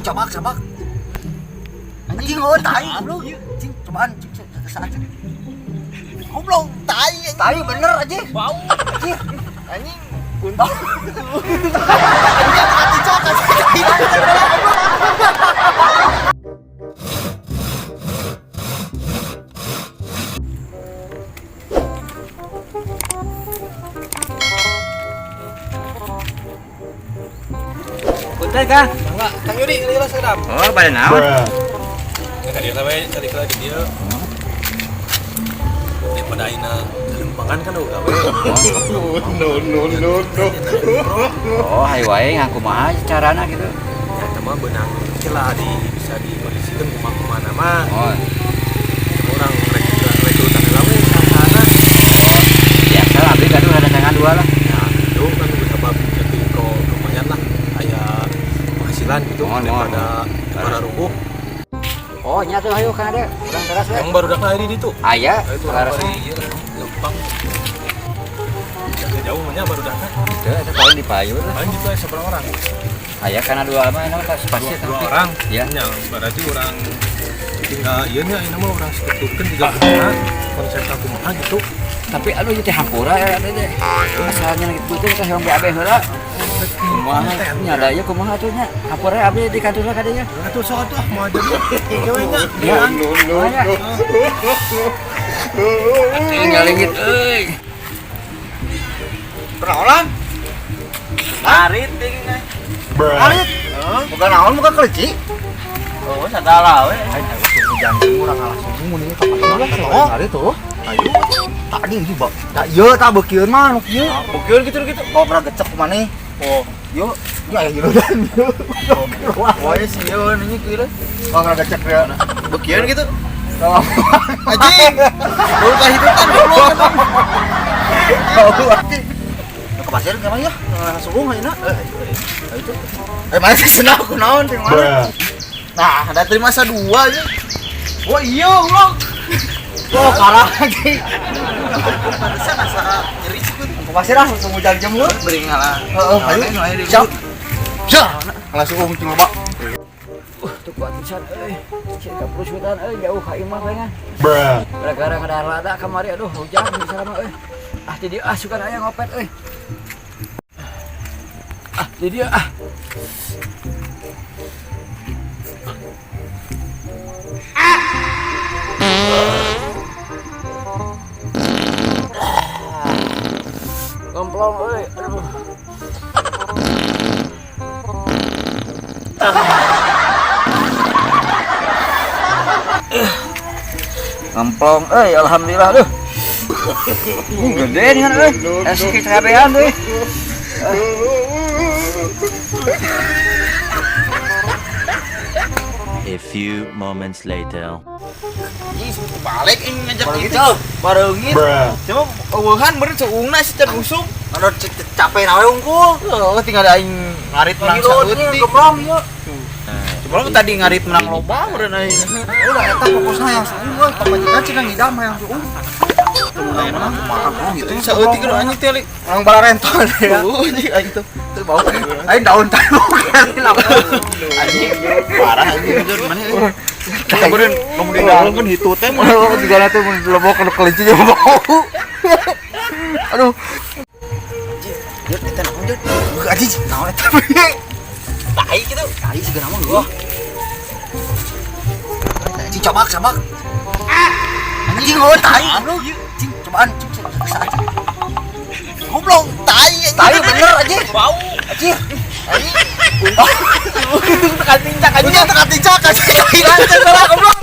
Coba sabak. Anjing oh tai goblok. Anjing cobaan cing saat. Goblok tai. Tai bener anjing. Bau. Anjing. Anjing untung. Anjing hati cok anjing. Punten Kang. Enggak, Kang Yudi lila sedap. Oh, pada naon? Enggak dia we cari ke di dieu. Daripada ayeuna lempangan kan udah gawe. No no no no. Oh, hayu wae ngaku kumaha carana gitu. Ya eta mah beunang lah di bisa dikondisikan kumaha-kumaha mah. Oh. Orang rekrutan heula we sana. Oh, biasa lah abdi gaduh ada tangan dua lah. Ya, itu kan sabab jadi kok lumayan lah aya penghasilan gitu daripada para rubuh. Oh, nya tuh hayu Kang Ade, urang teras we. Yang baru dak lahir di ditu. Aya, itu teras. Iya, lempang. Jangan jauh nya baru dak. Teu, eta paling di payun lah. Paling gitu aya seberapa orang? Aya kana dua mah enak pasti dua orang. Ya. Nya berarti orang tinggal ieu nya ayeuna mah urang strukturkeun juga kumaha, konsep kumaha gitu. Tapi aduh ieu teh hampura ya teh. Asalnya gitu teh ka hoyong BAB heula. Kumaha nya da ieu kumaha atuh nya? Hampura abdi di kantor lah kadinya. Atuh sok atuh ah moal jadi. Gawe nya. Ya. No no no. Tinggal leungit euy. Perolan. Arit dingin. Arit. Bukan naon bukan kelinci. Oh, sagala we. Hujan urang kalah sumu ini kapan lah hari tuh. Ayo. Tadi ini bak. Tak ieu tak beukieun mah nu kieu. Beukieun gitu-gitu. Oh, pernah gecek kumaneh. Oh, yo, ya ya dan yo. Wah, sieun ini kieu. Oh, pernah gecek ya. Beukieun gitu. Anjing. Bau kahidupan goblok. Bau anjing. Ke pasir ke mana ya? Suung ayeuna. Eh, itu. Eh, mana sih senang aku naon sing mana? Nah, ada terima masa dua aja. Wah, iya, goblok. Wah, parah anjing. Pantesan asa nyeri sih. Ke pasir ah, langsung hujan jemur. Bering ngalah. Heeh, ayo. Siap. Siap. Langsung cing loba. Tuh kuat pisan euy. Cik kaprusutan euy jauh ka imah bae. Gara-gara ngadar lada kamari aduh hujan bisa mah euy. Ah di dieu ah sugan aya ngopet euy. Ah di dieu ah. Ngemplong euy aduh. Ngemplong euy alhamdulillah aduh. Gede nih kan euy. Esih cabean euy. A few moments later. Ih, balik ini ngajak gitu. Bareungit. Cuma eueuhan beureun suungna sih can usum. Anu capek nawe unggul. Heeh, tinggal aing ngarit menang saeutik. Geblong ieu. Cuma tadi ngarit menang loba meureun aing. Udah eta fokusna yang suung euy, pamajikan cenah ngidam hayang suung. Menang kumaha gitu. Saeutik nu anjing teh. Orang balarenton ya. Heuh, anjing aing tuh. Teu bau. Aing daun tahu kali lah. Anjing parah anjing jujur mana euy. Meureun nu di dalam kan hitu teh mah. Juga teh mun lebok ke kelinci jeung bau. Aduh. Jut eta naon jut? Anjing naon eta? Tai gitu. Tai siga nama gua. Anjing coba sabak. Anjing oh tai goblok. Anjing cobaan cing saat. Goblok tai. Tai bener anjing. Bau. Anjing. Anjing. Untung tekan tincak anjing. Tekan tincak anjing. Goblok.